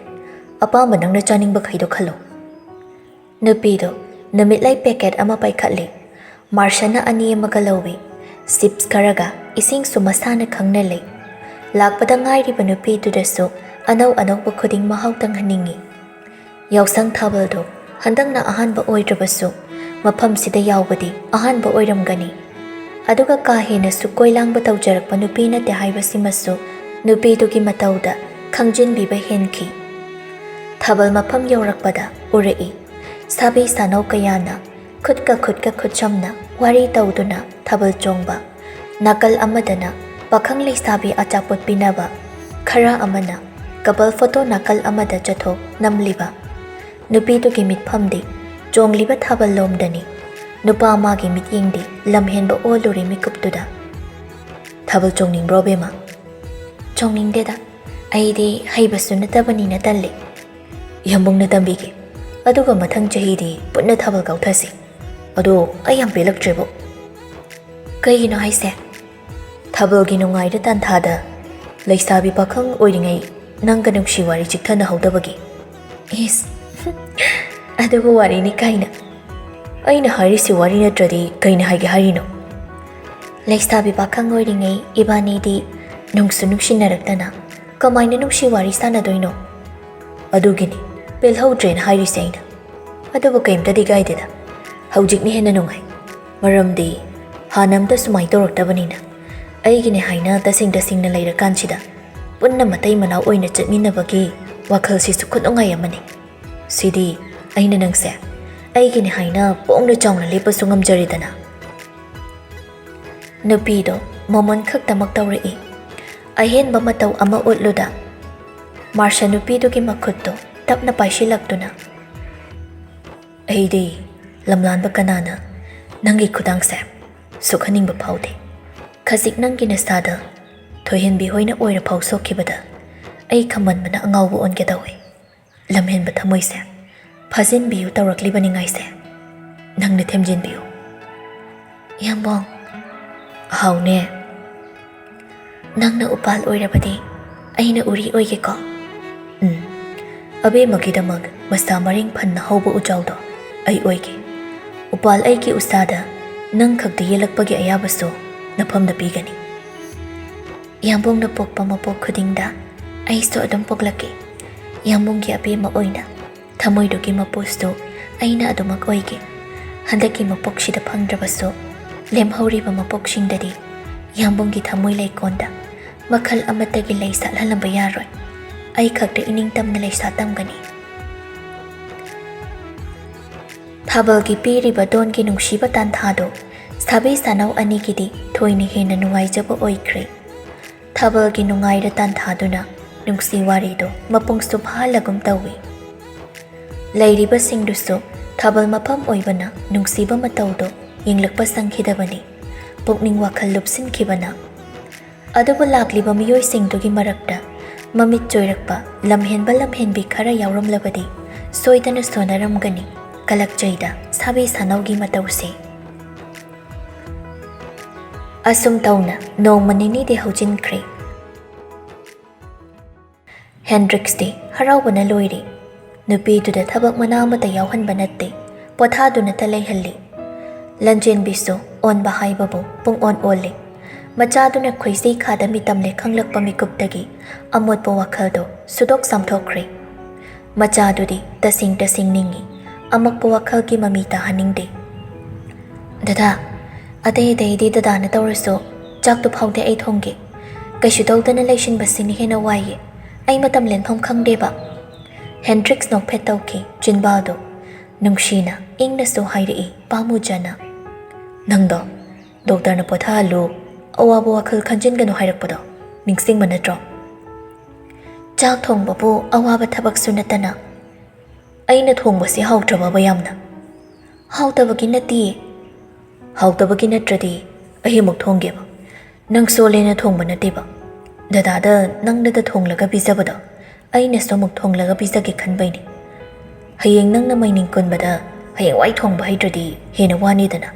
ꯑꯄꯥꯝꯕ ꯅꯪꯅ ꯆꯥꯅꯤꯡꯕꯈꯩꯗꯣ ꯈꯜꯂꯣ꯫ ꯅꯨꯄꯤꯗꯣ ꯅꯨꯃꯤꯠꯂꯩ ꯄꯦꯀꯦꯠ ꯑꯃ ꯄꯥꯏꯈꯠꯂꯤ꯫ ꯃꯥꯔꯁꯅ ꯑꯅꯤ ꯑꯃꯒ ꯂꯧꯏ꯫ ꯆꯤꯞꯁ ꯈꯔꯒ ꯏꯁꯤꯡꯁꯨ ꯃꯁꯥꯅ ꯈꯪꯅ ꯂꯩ꯫ ꯂꯥꯛꯄꯗ ꯉꯥꯏꯔꯤꯕ ꯅꯨꯄꯤꯗꯨꯗꯁꯨ ꯑꯅꯧ ꯑꯅꯧꯕ ꯈꯨꯗꯤꯡ ꯃꯍꯥꯎ ꯇꯪꯍꯟꯅꯤꯡꯏ꯫ ꯌꯥꯎꯁꯪ ꯊꯥꯕꯜꯗꯣ ꯍꯟꯗꯛꯅ ꯑꯍꯥꯟꯕ ꯑꯣꯏꯗ꯭ꯔꯕꯁꯨ, ꯃꯐꯝꯁꯤꯗ ꯌꯥꯎꯕꯗꯤ ꯑꯍꯥꯟꯕ ꯑꯣꯏꯔꯝꯒꯅꯤ꯫ ꯑꯗꯨꯒ ꯀꯥ ꯍꯦꯟꯅꯁꯨ ꯀꯣꯏꯂꯥꯡꯕ ꯇꯧꯖꯔꯛꯄ ꯅꯨꯄꯤ ꯅꯠꯇꯦ ꯍꯥꯏꯕꯁꯤꯃꯁꯨ ꯅꯨꯄꯤꯗꯨꯒꯤ ꯃꯇꯧꯗ ꯈꯪꯖꯤꯟꯕꯤꯕ ꯍꯦꯟꯈꯤ꯫ ꯊꯥꯕꯜ ꯃꯐꯝ ꯌꯧꯔꯛꯄꯗ ꯎꯔꯛꯏ꯫ ꯁꯥꯕꯤ ꯁꯥꯅꯧ ꯀꯌꯥꯅ ꯈꯨꯠꯀ ꯈꯨꯠꯀ ꯈꯨꯠꯁꯝꯅ ꯋꯥꯔꯤ ꯇꯧꯗꯨꯅ ꯊꯥꯕꯜ ꯆꯣꯡꯕ, ꯅꯥꯀꯜ ꯑꯃꯗꯅ ꯄꯥꯈꯪ ꯂꯩꯁꯥꯕꯤ ꯑꯆꯥꯄꯣꯠ ꯄꯤꯅꯕ, ꯈꯔ ꯑꯃꯅ ꯀꯄꯜ ꯐꯣꯇꯣ ꯅꯥꯀꯜ ꯑꯃꯗ ꯆꯠꯊꯣꯛ ꯅꯝꯂꯤꯕ꯫ ꯅꯨꯄꯤꯗꯨꯒꯤ ꯃꯤꯠꯐꯝꯗꯤ ꯆꯣꯡꯂꯤꯕ ꯊꯥꯕꯜ ꯂꯣꯝꯗꯅꯤ꯫ ꯅꯨꯄꯥ ꯑꯃꯒꯤ ꯃꯤꯠꯌꯦꯡꯗꯤ ꯂꯝꯍꯦꯟꯕ ꯑꯣꯜꯂꯨꯔꯦ ꯃꯤꯀꯨꯞꯇꯨꯗ꯫ "ꯊꯥꯕꯜ ꯆꯣꯡꯅꯤꯡꯕ꯭ꯔꯣ, ꯕꯦꯝꯃ?" "ꯆꯣꯡꯅꯤꯡꯗꯦꯗ꯫ ꯑꯩꯗꯤ ꯍꯩꯕꯁꯨ ꯅꯠꯇꯕꯅꯤꯅ ꯇꯜꯂꯤ꯫" "ꯌꯥꯝꯕꯨꯡꯅ ꯇꯝꯕꯤꯒꯦ꯫ ꯑꯗꯨꯒ ꯃꯊꯪ ꯆꯍꯤꯗꯤ ꯄꯨꯟꯅ ꯊꯥꯕꯜ ꯀꯥꯎꯊꯁꯤ꯫ ꯑꯗꯣ ꯑꯩ ꯌꯥꯝ ꯄꯦꯜꯂꯛꯇ꯭ꯔꯦꯕꯣ꯫ ꯀꯩꯒꯤꯅꯣ ꯍꯥꯏꯁꯦ?" "ꯊꯥꯕꯜꯒꯤ ꯅꯨꯡꯉꯥꯏꯔ ꯇꯥꯟꯊꯥꯗ ꯂꯩꯁꯥꯕꯤ ꯄꯥꯈꯪ ꯑꯣꯏꯔꯤꯉꯩ ꯅꯪꯒ ꯅꯨꯡꯁꯤ ꯋꯥꯔꯤ ꯆꯤꯛꯊꯅꯍꯧꯗꯕꯒꯤ꯫" "ꯏꯁ, ꯑꯗꯨꯕꯨ ꯋꯥꯔꯤꯅꯤ ꯀꯥꯏꯅ꯫" "ꯑꯩꯅ ꯍꯥꯏꯔꯤꯁꯤ ꯋꯥꯔꯤ ꯅꯠꯇ꯭ꯔꯗꯤ ꯀꯩꯅ ꯍꯥꯏꯒꯦ ꯍꯥꯏꯔꯤꯅꯣ?" "ꯂꯩꯁꯥꯕꯤ ꯄꯥꯈꯪ ꯑꯣꯏꯔꯤꯉꯩ ꯏꯕꯥꯅꯤꯗꯤ ꯅꯨꯡꯁꯨ ꯅꯨꯡꯁꯤꯅꯔꯛꯇꯅ ꯀꯃꯥꯏꯅ ꯅꯨꯡꯁꯤ ꯋꯥꯔꯤ ꯁꯥꯟꯅꯗꯣꯏꯅꯣ?" "ꯑꯗꯨꯒꯤꯅꯤ ꯄꯦꯜꯍꯧꯗ꯭ꯔꯦꯅ ꯍꯥꯏꯔꯤꯁꯦ ꯑꯩꯅ꯫ ꯑꯗꯨꯕꯨ ꯀꯩꯝꯇꯗꯤ ꯀꯥꯏꯗꯦꯗ꯫ ꯍꯧꯖꯤꯛꯅ ꯍꯦꯟꯅ ꯅꯨꯡꯉꯥꯏ꯫ ꯃꯔꯝꯗꯤ ꯍꯥꯟꯅ ꯑꯝꯇ ꯁꯨꯃꯥꯏꯅ ꯇꯧꯔꯛꯇꯕꯅꯤꯅ꯫ ꯑꯩꯒꯤꯅꯦ ꯍꯥꯏꯅ ꯇꯁꯦꯡ ꯇꯁꯦꯡꯅ ꯂꯩꯔꯀꯥꯟꯁꯤꯗ ꯄꯨꯟꯅ ꯃꯇꯩ ꯃꯅꯥꯎ ꯑꯣꯏꯅ ꯆꯠꯃꯤꯟꯅꯕꯒꯤ ꯋꯥꯈꯜꯁꯤꯁꯨ ꯈꯨꯅꯨꯡꯉꯥꯏ ꯑꯃꯅꯤ꯫ ꯁꯤꯗꯤ ꯑꯩꯅ ꯅꯪꯁꯦ ꯑꯩꯒꯤꯅꯦ ꯍꯥꯏꯅ ꯄꯣꯡꯅ ꯆꯥꯎꯅ ꯂꯦꯞꯄꯁꯨ ꯉꯝꯖꯔꯦꯗꯅ꯫" ꯅꯨꯄꯤꯗꯣ ꯃꯃꯣꯟ ꯈꯛꯇꯃꯛ ꯇꯧꯔꯛꯏ꯫ ꯑꯍꯦꯟꯕ ꯃꯇꯧ ꯑꯃ ꯎꯠꯂꯨꯗ ꯃꯥꯔꯁ ꯅꯨꯄꯤꯗꯨꯒꯤ ꯃꯈꯨꯠꯇꯣ ꯇꯞꯅ ꯄꯥꯏꯁꯤꯜꯂꯛꯇꯨꯅ, "ꯑꯩꯗꯤ ꯂꯝꯂꯥꯟꯕ ꯀꯅꯥꯅ ꯅꯪꯒꯤ ꯈꯨꯗꯥꯡꯁꯦ ꯁꯨꯛꯍꯟꯅꯤꯡꯕ ꯐꯥꯎꯗꯦ꯫ ꯈꯖꯤꯛ ꯅꯪꯒꯤ ꯅꯁꯥꯗ ꯊꯣꯏꯍꯦꯟꯕꯤ ꯍꯣꯏꯅ ꯑꯣꯏꯔ ꯐꯥꯎ ꯁꯣꯛꯈꯤꯕꯗ ꯑꯩ ꯈꯝꯕꯟꯕꯅ ꯑꯉꯥꯎꯕ ꯑꯣꯟꯒꯦ ꯇꯧꯏ꯫ ꯂꯝꯍꯦꯟꯕ ꯊꯃꯣꯏꯁꯦ ꯐꯥꯖꯤꯟꯕꯤꯌꯨ ꯇꯧꯔꯛꯂꯤꯕꯅꯤ ꯉꯥꯏꯁꯦ꯫ ꯅꯪꯅ ꯊꯦꯝꯖꯤꯟꯕꯤꯌꯨ꯫" "ꯌꯥꯝꯕꯣꯡ꯫" "ꯍꯥꯎꯅꯦ꯫" "ꯅꯪꯅ ꯎꯄꯥꯜ ꯑꯣꯏꯔꯕꯗꯤ ꯑꯩꯅ ꯎꯔꯤ ꯑꯣꯏꯒꯦꯀꯣ? ꯎꯝ꯫ ꯑꯕꯦꯝꯃꯒꯤꯗꯃꯛ ꯃꯁꯥ ꯃꯔꯦꯡ ꯐꯟꯅ ꯍꯧꯕ ꯎꯖꯥꯎꯗꯣ ꯑꯩ ꯑꯣꯏꯒꯦ꯫ ꯎꯄꯥꯜ ꯑꯩꯒꯤ ꯎꯁꯥꯗ ꯅꯪ ꯈꯛꯇ ꯌꯦꯜꯂꯛꯄꯒꯤ ꯑꯌꯥꯕꯁꯨ ꯅꯐꯝꯗ ꯄꯤꯒꯅꯤ꯫ ꯌꯥꯝꯕꯨꯡꯅ ꯄꯣꯛꯄ ꯃꯄꯣꯛ ꯈꯨꯗꯤꯡꯗ ꯑꯩꯁꯨ ꯑꯗꯨꯝ ꯄꯣꯛꯂꯛꯀꯦ꯫ ꯌꯥꯝꯕꯨꯡꯒꯤ ꯑꯕꯦꯝꯃ ꯑꯣꯏꯅ ꯊꯃꯣꯏꯗꯨꯒꯤ ꯃꯄꯨꯁꯨ ꯑꯩꯅ ꯑꯗꯨꯃꯛ ꯑꯣꯏꯒꯦ꯫ ꯍꯟꯗꯛꯀꯤ ꯃꯄꯣꯛꯁꯤꯗ ꯐꯪꯗ꯭ꯔꯕꯁꯨ, ꯂꯦꯝꯍꯧꯔꯤꯕ ꯃꯄꯣꯛꯁꯤꯡꯗꯗꯤ ꯌꯥꯝꯕꯨꯡꯒꯤ ꯊꯃꯣꯏ ꯂꯩꯀꯣꯟꯗ ꯃꯈꯜ ꯑꯃꯠꯇꯒꯤ ꯂꯩ ꯁꯥꯠꯍꯜꯂꯝꯕ ꯌꯥꯔꯣꯏ꯫ ꯑꯩ ꯈꯛꯇ ꯏꯅꯤꯡ ꯇꯝꯅ ꯂꯩꯁꯥ ꯇꯝꯒꯅꯤ꯫ ꯊꯥꯕꯜꯒꯤ ꯄꯤꯔꯤꯕ ꯗꯣꯟꯒꯤ ꯅꯨꯡꯁꯤꯕ ꯇꯥꯟꯊꯥꯗꯣ ꯁꯥꯕꯤ ꯁꯥꯅꯧ ꯑꯅꯤꯒꯤꯗꯤ ꯊꯣꯏꯅ ꯍꯦꯟꯅ ꯅꯨꯡꯉꯥꯏꯖꯕ ꯑꯣꯏꯈ꯭ꯔꯦ꯫ ꯊꯥꯕꯜꯒꯤ ꯅꯨꯡꯉꯥꯏꯔ ꯇꯥꯟꯊꯥꯗꯨꯅ ꯅꯨꯡꯁꯤ ꯋꯥꯔꯤꯗꯣ ꯃꯄꯨꯡꯁꯨ ꯐꯥꯍꯜꯂꯒꯨꯝ ꯇꯧꯏ꯫ ꯂꯩꯔꯤꯕꯁꯤꯡꯗꯨꯁꯨ ꯊꯥꯕꯜ ꯃꯐꯝ ꯑꯣꯏꯕꯅ ꯅꯨꯡꯁꯤꯕ ꯃꯇꯧꯗꯣ ꯌꯦꯡꯂꯛꯄ ꯁꯪꯈꯤꯗꯕꯅꯤ꯫ ꯄꯨꯛꯅꯤꯡ ꯋꯥꯈꯜ ꯂꯨꯞꯁꯤꯟꯈꯤꯕꯅ꯫ ꯑꯗꯨꯕꯨ ꯂꯥꯛꯂꯤꯕ ꯃꯤꯑꯣꯏꯁꯤꯡꯗꯨꯒꯤ ꯃꯔꯛꯇ ꯃꯃꯤꯠ ꯆꯣꯏꯔꯛꯄ ꯂꯝꯍꯦꯟꯕ ꯂꯝꯍꯦꯟꯕꯤ ꯈꯔ ꯌꯥꯎꯔꯝꯂꯕꯗꯤ ꯁꯣꯏꯗꯅ ꯁꯣꯟꯅꯔꯝꯒꯅꯤ ꯀꯂꯛꯆꯩꯗ ꯁꯥꯕꯤ ꯁꯥꯅꯧꯒꯤ ꯃꯇꯧꯁꯦ꯫ ꯑꯁꯨꯝ ꯇꯧꯅ ꯅꯣꯡꯃ ꯅꯤꯅꯤꯗꯤ ꯍꯧꯖꯤꯟꯈ꯭ꯔꯦ꯫ ꯍꯦꯟꯗ꯭ꯔꯤꯛꯁꯇꯤ ꯍꯔꯥꯎꯕꯅ ꯂꯣꯏꯔꯦ꯫ ꯅꯨꯄꯤꯗꯨꯗ ꯊꯕꯛ ꯃꯅꯥ ꯑꯃꯠꯇ ꯌꯥꯎꯍꯟꯕ ꯅꯠꯇꯦ, ꯄꯣꯊꯥꯗꯨꯅꯇ ꯂꯩꯍꯜꯂꯤ꯫ ꯂꯟꯖꯦꯟꯕꯤꯁꯨ ꯑꯣꯟꯕ ꯍꯥꯏꯕꯕꯨ ꯄꯨꯡ ꯑꯣꯟ ꯑꯣꯜꯂꯤ꯫ ꯃꯆꯥꯗꯨꯅ ꯈꯣꯏꯖꯩ ꯈꯥꯗ ꯃꯤꯇꯝꯂꯦ ꯈꯪꯂꯛꯄ ꯃꯤꯀꯨꯞꯇꯒꯤ ꯑꯃꯣꯠꯄ ꯋꯥꯈꯜꯗꯣ ꯁꯨꯗꯣꯛ ꯆꯥꯝꯊꯣꯛꯈ꯭ꯔꯦ꯫ ꯃꯆꯥꯗꯨꯗꯤ ꯇꯁꯦꯡ ꯇꯁꯦꯡ ꯅꯤꯡꯏ, ꯑꯃꯛꯄ ꯋꯥꯈꯜꯒꯤ ꯃꯃꯤ ꯇꯥꯍꯟꯅꯤꯡꯗꯦ꯫ "ꯗꯗꯥ, ꯑꯇꯩ ꯑꯇꯩꯗꯤ ꯗꯗꯥꯅ ꯇꯧꯔꯁꯨ, ꯆꯥꯛꯇꯨ ꯐꯥꯎꯗꯤ ꯑꯩ ꯊꯣꯡꯒꯦ꯫ ꯀꯩꯁꯨ ꯇꯧꯗꯅ ꯂꯩꯁꯤꯟꯕꯁꯤꯅ ꯍꯦꯟꯅ ꯋꯥꯏꯌꯦ꯫ ꯑꯩ ꯃꯇꯝ ꯂꯦꯟꯐꯝ ꯈꯪꯗꯦꯕ"꯫ ꯍꯦꯟꯗ꯭ꯔꯤꯛꯁ ꯅꯣꯛꯐꯦꯠ ꯇꯧꯈꯤ, ꯆꯤꯟꯕꯥꯜꯗꯨ ꯅꯨꯡꯁꯤꯅ ꯏꯪꯅꯁꯨ ꯍꯥꯏꯔꯛꯏ ꯄꯥꯃꯨꯖꯅ꯫ "ꯅꯪꯗꯣ ꯗꯣꯛꯇꯔꯅ ꯄꯣꯊꯥꯍꯜꯂꯨ, ꯑꯋꯥꯕ ꯋꯥꯈꯜ ꯈꯟꯖꯤꯟꯒꯅꯨ ꯍꯥꯏꯔꯛꯄꯗꯣ ꯅꯤꯡꯁꯤꯡꯕ ꯅꯠꯇ꯭ꯔꯣ?" "ꯆꯥꯛ ꯊꯣꯡꯕꯕꯨ ꯑꯋꯥꯕ ꯊꯕꯛꯁꯨ ꯅꯠꯇꯅ"꯫ "ꯑꯩꯅ ꯊꯣꯡꯕꯁꯤ ꯍꯥꯎꯇ꯭ꯔꯕꯕ ꯌꯥꯝꯅ?" "ꯍꯥꯎꯇꯕꯒꯤ ꯅꯠꯇꯤꯌꯦ"꯫ "ꯍꯥꯎꯇꯕꯒꯤ ꯅꯠꯇ꯭ꯔꯗꯤ ꯑꯩ ꯑꯃꯨꯛ ꯊꯣꯡꯒꯦꯕ꯫ ꯅꯪ ꯁꯣꯜꯂꯦꯅ ꯊꯣꯡꯕ ꯅꯠꯇꯦꯕ꯫ ꯗꯗꯥꯗ ꯅꯪꯅꯗ ꯊꯣꯡꯂꯒ ꯄꯤꯖꯕꯗꯣ ꯑꯩꯅꯁꯨ ꯑꯃꯨꯛ ꯊꯣꯡꯂꯒ ꯄꯤꯖꯒꯦ ꯈꯟꯕꯩꯅꯦ꯫ ꯍꯌꯦꯡ ꯅꯪꯅ ꯃꯩ ꯅꯤꯡ ꯀꯨꯟꯕꯗ ꯍꯌꯦꯡꯋꯥꯏ ꯊꯣꯡꯕ ꯍꯩꯇ꯭ꯔꯗꯤ ꯍꯦꯟꯅ ꯋꯥꯅꯤꯗꯅ꯫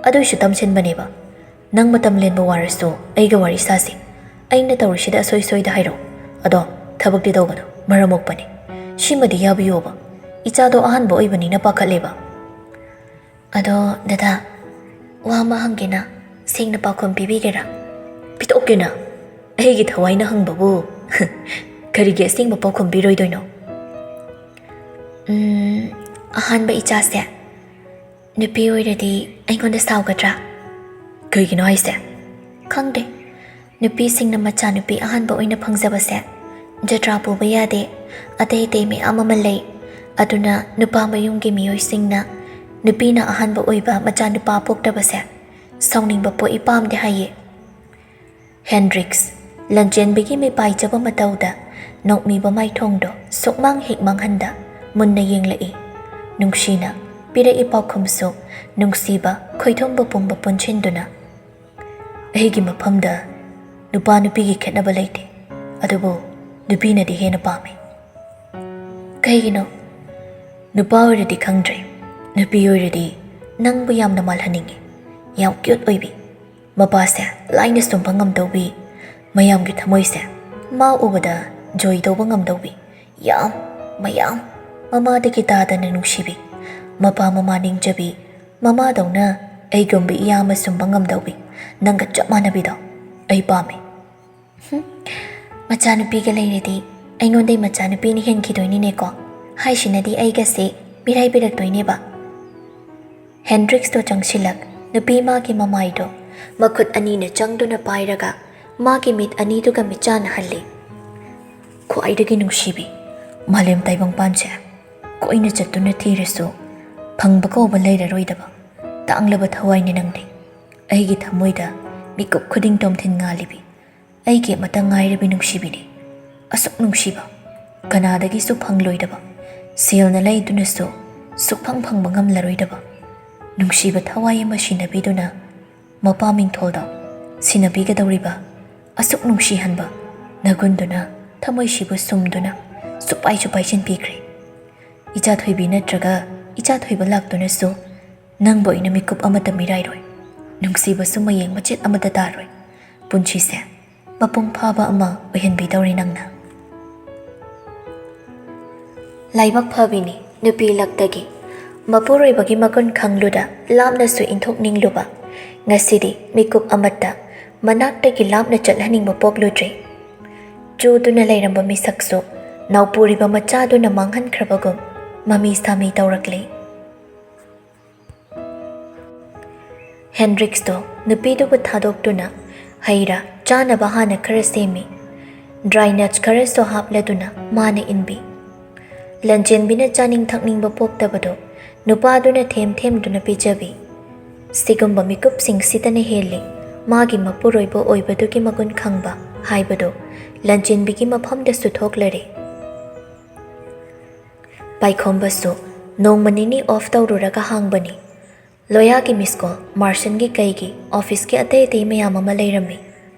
ꯑꯗꯨꯏꯁꯨ ꯇꯝꯁꯤꯟꯕꯅꯦꯕ꯫ ꯅꯪ ꯃꯇꯝ ꯂꯦꯟꯕ ꯋꯥꯔꯁꯨ ꯑꯩꯒ ꯋꯥꯔꯤ ꯁꯥꯁꯤ꯫ ꯑꯩꯅ ꯇꯧꯔꯤꯁꯤꯗ ꯑꯁꯣꯏ ꯁꯣꯏꯗ ꯍꯥꯏꯔꯛꯑꯣ꯫ ꯑꯗꯣ ꯊꯕꯛꯇꯤ ꯇꯧꯒꯅꯨ, ꯃꯔꯝ ꯃꯣꯛꯄꯅꯤ꯫ ꯁꯤꯃꯗꯤ ꯌꯥꯕꯤꯌꯣꯕ, ꯏꯆꯥꯗꯣ ꯑꯍꯥꯟꯕ ꯑꯣꯏꯕꯅꯤꯅ ꯄꯥꯈꯠꯂꯦꯕ꯫ ꯑꯗꯣ ꯗꯗꯥ, ꯋꯥ ꯑꯃ ꯍꯪꯒꯦꯅ, ꯁꯦꯡꯅ ꯄꯥꯎꯈꯨꯝ ꯄꯤꯕꯤꯒꯦꯔꯥ? ꯄꯤꯊꯣꯛꯀꯦꯅ? ꯑꯩꯒꯤ ꯊꯋꯥꯏꯅ ꯍꯪꯕꯕꯨ ꯀꯔꯤꯒꯤ ꯑꯁꯦꯡꯕ ꯄꯥꯎꯈꯨꯝ ꯄꯤꯔꯣꯏꯗꯣꯏꯅꯣ? ꯎꯝ, ꯑꯍꯥꯟꯕ ꯏꯆꯥꯁꯦ ꯅꯨꯄꯤ ꯑꯣꯏꯔꯗꯤ ꯑꯩꯉꯣꯟꯗ ꯁꯥꯎꯒꯗ꯭ꯔꯥ? ꯀꯩꯒꯤꯅꯣ ꯍꯥꯏꯁꯦ? ꯈꯪꯗꯦ꯫ ꯅꯨꯄꯤꯁꯤꯡꯅ ꯃꯆꯥꯅꯨꯄꯤ ꯑꯍꯥꯟꯕ ꯑꯣꯏꯅ ꯐꯪꯖꯕꯁꯦ ꯖꯇ꯭ꯔꯥ ꯄꯨꯕ ꯌꯥꯗꯦ, ꯑꯇꯩ ꯑꯇꯩ ꯃꯌꯥꯝ ꯑꯃ ꯂꯩ꯫ ꯑꯗꯨꯅ ꯅꯨꯄꯥ ꯃꯌꯨꯝꯒꯤ ꯃꯤꯑꯣꯏꯁꯤꯡꯅ ꯅꯨꯄꯤꯅ ꯑꯍꯥꯟꯕ ꯑꯣꯏꯕ ꯃꯆꯥꯅꯨꯄꯥ ꯄꯣꯛꯇꯕꯁꯦ ꯁꯥꯎꯅꯤꯡꯕ ꯄꯣꯛꯏ, ꯄꯥꯝꯗꯦ ꯍꯥꯏꯌꯦ꯫ ꯍꯦꯟꯗ꯭ꯔꯤꯛꯁ ꯂꯟꯆꯦꯟꯕꯤꯒꯤ ꯃꯤꯄꯥꯏꯖꯕ ꯃꯇꯧꯗ ꯅꯣꯛꯃꯤꯕ ꯃꯥꯏꯊꯣꯡꯗꯣ ꯁꯨꯛꯃꯥꯡ ꯍꯦꯛ ꯃꯥꯡꯍꯟꯗ ꯃꯨꯟꯅ ꯌꯦꯡꯂꯛꯏ꯫ ꯅꯨꯡꯁꯤꯅ ꯄꯤꯔꯛꯏ ꯄꯥꯎꯈꯨꯝꯁꯨ ꯅꯨꯡꯁꯤꯕ ꯈꯣꯏꯊꯨꯝꯕ ꯄꯨꯝꯕ ꯄꯨꯟꯁꯤꯟꯗꯨꯅ꯫ ꯑꯩꯒꯤ ꯃꯐꯝꯗ ꯅꯨꯄꯥ ꯅꯨꯄꯤꯒꯤ ꯈꯦꯠꯅꯕ ꯂꯩꯇꯦ, ꯑꯗꯨꯕꯨ ꯅꯨꯄꯤꯅꯗꯤ ꯍꯦꯟꯅ ꯄꯥꯝꯃꯤ꯫ ꯀꯩꯒꯤꯅꯣ? ꯅꯨꯄꯥ ꯑꯣꯏꯔꯗꯤ ꯈꯪꯗ꯭ꯔꯦ, ꯅꯨꯄꯤ ꯑꯣꯏꯔꯗꯤ ꯅꯪꯕꯨ ꯌꯥꯝꯅ ꯃꯥꯜꯍꯟꯅꯤꯡꯉꯤ꯫ ꯌꯥꯝ ꯀ꯭ꯌꯨꯠ ꯑꯣꯏꯕꯤ꯫ ꯃꯄꯥꯁꯦ ꯂꯥꯏꯅ ꯁꯨꯝꯕ ꯉꯝꯗꯧꯕꯤ꯫ ꯃꯌꯥꯝꯒꯤ ꯊꯃꯣꯏꯁꯦ ꯃꯥ ꯎꯕꯗ ꯖꯣꯏ ꯇꯧꯕ ꯉꯝꯗꯧꯕꯤ꯫ ꯌꯥꯝ, ꯃꯌꯥꯝ꯫ ꯃꯃꯥꯗꯒꯤ ꯇꯥꯗꯅ ꯅꯨꯡꯁꯤꯕꯤ꯫ ꯃꯄꯥ ꯃꯃꯥ ꯅꯤꯡꯖꯕꯤ꯫ ꯃꯃꯥꯗꯧꯅ ꯑꯩꯒꯨꯝꯕ ꯏꯌꯥ ꯑꯃ ꯁꯨꯝꯕ ꯉꯝꯗꯧꯕꯤ꯫ ꯅꯪꯒ ꯆꯞ ꯃꯥꯟꯅꯕꯤꯗꯣ ꯑꯩ ꯄꯥꯝꯃꯤ꯫ ꯍꯨꯝ, ꯃꯆꯥꯅꯨꯄꯤꯒ ꯂꯩꯔꯗꯤ ꯑꯩꯉꯣꯟꯗꯩ ꯃꯆꯥꯅꯨꯄꯤꯅ ꯍꯦꯟꯈꯤꯗꯣꯏꯅꯤꯅꯦꯀꯣ꯫ ꯍꯥꯏꯁꯤꯅꯗꯤ ꯑꯩꯒꯁꯦ ꯃꯤꯔꯥꯏꯕꯤꯔꯛꯇꯣꯏꯅꯦꯕ꯫ ꯍꯦꯟꯗ꯭ꯔꯤꯛꯁꯇꯣ ꯆꯪꯁꯤꯜꯂꯛ ꯅꯨꯄꯤ ꯃꯥꯒꯤ ꯃꯃꯥꯏꯗꯣ ꯃꯈꯨꯠ ꯑꯅꯤꯅ ꯆꯪꯗꯨꯅ ꯄꯥꯏꯔꯒ ꯃꯥꯒꯤ ꯃꯤꯠ ꯑꯅꯤꯗꯨꯒ ꯃꯤꯠꯆꯥꯟꯅꯍꯜꯂꯤ꯫ ꯈ꯭ꯋꯥꯏꯗꯒꯤ ꯅꯨꯡꯁꯤꯕꯤ, ꯃꯥꯂꯦꯝ ꯇꯥꯏꯕꯪꯄꯥꯟꯁꯦ ꯀꯣꯏꯅ ꯆꯠꯇꯨꯅ ꯊꯤꯔꯁꯨ ꯐꯪꯕ ꯀꯧꯕ ꯂꯩꯔꯔꯣꯏꯗꯕ ꯇꯥꯡꯂꯕ ꯊꯋꯥꯏꯅꯤ ꯅꯪꯗꯤ꯫ ꯑꯩꯒꯤ ꯊꯃꯣꯏꯗ ꯃꯤꯀꯨꯞ ꯈꯨꯗꯤꯡ ꯇꯣꯝꯊꯤꯟ ꯉꯥꯜꯂꯤꯕꯤ, ꯑꯩꯒꯤ ꯑꯃꯇ ꯉꯥꯏꯔꯕꯤ ꯅꯨꯡꯁꯤꯕꯤꯅꯤ꯫ ꯑꯁꯨꯛ ꯅꯨꯡꯁꯤꯕ ꯀꯅꯥꯗꯒꯤꯁꯨ ꯐꯪꯂꯣꯏꯗꯕ, ꯁꯦꯜꯅ ꯂꯩꯗꯨꯅꯁꯨ ꯁꯨꯛꯐꯪ ꯐꯪꯕ ꯉꯝꯂꯔꯣꯏꯗꯕ ꯅꯨꯡꯁꯤꯕ ꯊꯋꯥꯏ ꯑꯃ ꯁꯤꯟꯅꯕꯤꯗꯨꯅ ꯃꯄꯥ ꯃꯤꯡꯊꯣꯜꯗ ꯁꯤꯟꯅꯕꯤꯒꯗꯧꯔꯤꯕ ꯑꯁꯨꯛ ꯅꯨꯡꯁꯤꯍꯟꯕ ꯅꯒꯨꯟꯗꯨꯅ ꯊꯃꯣꯏꯁꯤꯕꯨ ꯁꯨꯝꯗꯨꯅ ꯁꯨꯄꯥꯏ ꯁꯨꯄꯥꯏ ꯆꯤꯟꯕꯤꯈ꯭ꯔꯦ꯫ ꯏꯆꯥ ꯊꯣꯏꯕꯤ ꯅꯠꯇ꯭ꯔꯒ ꯏꯆꯥ ꯊꯣꯏꯕ ꯂꯥꯛꯇꯨꯅꯁꯨ ꯅꯪꯕꯨ ꯑꯩꯅ ꯃꯤꯀꯨꯞ ꯑꯃꯠꯇ ꯃꯤꯔꯥꯏꯔꯣꯏ꯫ ꯅꯨꯡꯁꯤꯕꯁꯨ ꯃꯌꯦꯡ ꯃꯆꯦꯠ ꯑꯃꯠꯇ ꯇꯥꯔꯣꯏ꯫ ꯄꯨꯟꯁꯤꯁꯦ ꯃꯄꯨꯡ ꯐꯥꯕ ꯑꯃ ꯑꯣꯏꯍꯟꯕꯤꯗꯧꯔꯤ ꯅꯪꯅ꯫ ꯂꯥꯏꯕꯛ ꯐꯕꯤꯅꯤ ꯅꯨꯄꯤ ꯂꯛꯇꯒꯤ꯫ ꯃꯄꯨꯔꯣꯏꯕꯒꯤ ꯃꯒꯨꯟ ꯈꯪꯂꯨꯗ ꯂꯥꯞꯅꯁꯨ ꯏꯟꯊꯣꯛꯅꯤꯡꯂꯨꯕ, ꯉꯁꯤꯗꯤ ꯃꯤꯀꯨꯞ ꯑꯃꯠꯇ ꯃꯅꯥꯛꯇꯒꯤ ꯂꯥꯞꯅ ꯆꯠꯍꯟꯅꯤꯡꯕ ꯄꯣꯛꯂꯨꯗ꯭ꯔꯦ꯫ ꯆꯨꯗꯨꯅ ꯂꯩꯔꯝꯕ ꯃꯤꯁꯛꯁꯨ ꯅꯥꯎꯄꯨꯔꯤꯕ ꯃꯆꯥꯗꯨꯅ ꯃꯥꯡꯍꯟꯈ꯭ꯔꯕꯒꯨꯝ ꯃꯃꯤ ꯁꯥꯃꯤ ꯇꯧꯔꯛꯂꯦ꯫ ꯍꯦꯟꯗ꯭ꯔꯤꯛꯁꯇꯣ ꯅꯨꯄꯤꯗꯨꯕꯨ ꯊꯥꯗꯣꯛꯇꯨꯅ ꯍꯩ ꯔꯥ ꯆꯥꯅꯕ ꯍꯥꯟꯅ ꯈꯔ ꯁꯦꯝꯃꯤ꯫ ꯗ꯭ꯔꯥꯏ ꯅꯠꯁ ꯈꯔꯁꯨ ꯍꯥꯞꯂꯗꯨꯅ ꯃꯥꯅ ꯏꯟꯕꯤ꯫ ꯂꯟꯆꯦꯟꯕꯤꯅ ꯆꯥꯅꯤꯡ ꯊꯛꯅꯤꯡꯕ ꯄꯣꯛꯇꯕꯗꯣ ꯅꯨꯄꯥꯗꯨꯅ ꯊꯦꯝ ꯊꯦꯝꯗꯨꯅ ꯄꯤꯖꯕꯤ꯫ ꯁꯤꯒꯨꯝꯕ ꯃꯤꯀꯨꯞꯁꯤꯡꯁꯤꯗꯅ ꯍꯦꯜꯂꯤ ꯃꯥꯒꯤ ꯃꯄꯨꯔꯣꯏꯕ ꯑꯣꯏꯕꯗꯨꯒꯤ ꯃꯒꯨꯟ ꯈꯪꯕ ꯍꯥꯏꯕꯗꯣ ꯂꯟꯆꯦꯟꯕꯤꯒꯤ ꯃꯐꯝꯗꯁꯨ ꯊꯣꯛꯂꯔꯦ꯫ ꯄꯥꯏꯈꯣꯝꯕꯁꯨ ꯅꯣꯡꯃ ꯅꯤꯅꯤ ꯑꯣꯐ ꯇꯧꯔꯨꯔꯒ ꯍꯥꯡꯕꯅꯤ꯫ ꯂꯣꯌꯥꯒꯤ ꯃꯤꯁ ꯀꯣꯜ, ꯃꯥꯔꯁꯟꯒꯤ ꯀꯩꯒꯤ, ꯑꯣꯐꯤꯁꯀꯤ ꯑꯇꯩ ꯑꯇꯩ ꯃꯌꯥꯝ ꯑꯃ ꯂꯩꯔꯝꯃꯤ꯫